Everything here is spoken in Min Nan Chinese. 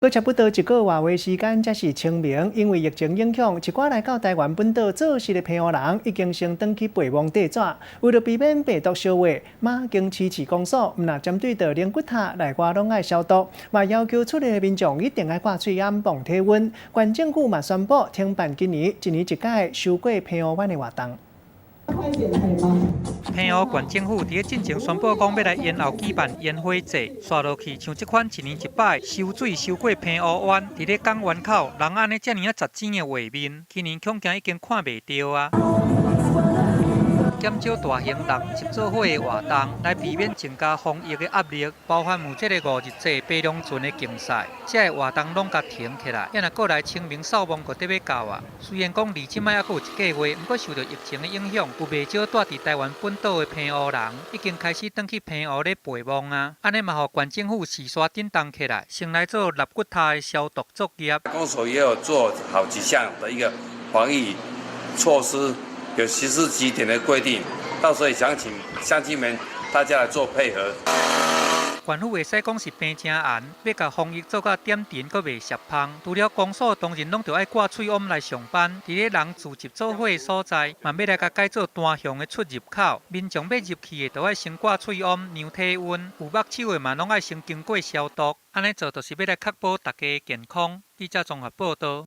閣差不多一個外月時間才是清明，因為疫情影響，一寡來到台灣本島做事的澎湖人已經先轉去備忘綴紙。為著避免病毒相傳，馬經市市公所毋但針對著龍骨塔內外攏愛消毒，嘛要求出入的民眾一定愛掛喙罨磅體溫。縣政府嘛宣布停辦今年一年一屆收過澎湖灣的活動。澎湖縣政府佇咧進前宣布講，欲來延後舉辦煙火節，紲落去像這款一年一擺收水收過澎湖灣，佇咧港灣口人按呢遮爾仔雜錢的畫面，今年恐驚已經看袂著啊。減少大型人集做伙的活動，來避免增加防疫的壓力。包含有這个五日祭白龍船的競賽，這个活動攏共停起來。啊若過來清明掃墓閣得欲到啊。雖然講離這擺猶閣有一个月，毋過受著疫情的影響，有袂少蹛佇台灣本島的澎湖人已經開始轉去澎湖咧陪墓啊。按呢嘛，予縣政府時煞振動起來，先來做納骨塔的消毒作業。公所也有做好幾項的一個防疫措施。有實施幾點的規定，到時候也想請鄉親們大家來做配合。縣府會使講是平誠嚴，欲共防疫做甲點陣，閣袂泄芳。除了公所當然攏著愛掛喙罨來上班，佇咧人聚集做伙的所在，嘛欲來共改做單向的出入口。民眾欲入去的，著愛先掛喙罨量體溫，有目手的嘛攏愛先經過消毒。按呢做，就是欲來確保大家的健康。記者綜合報導。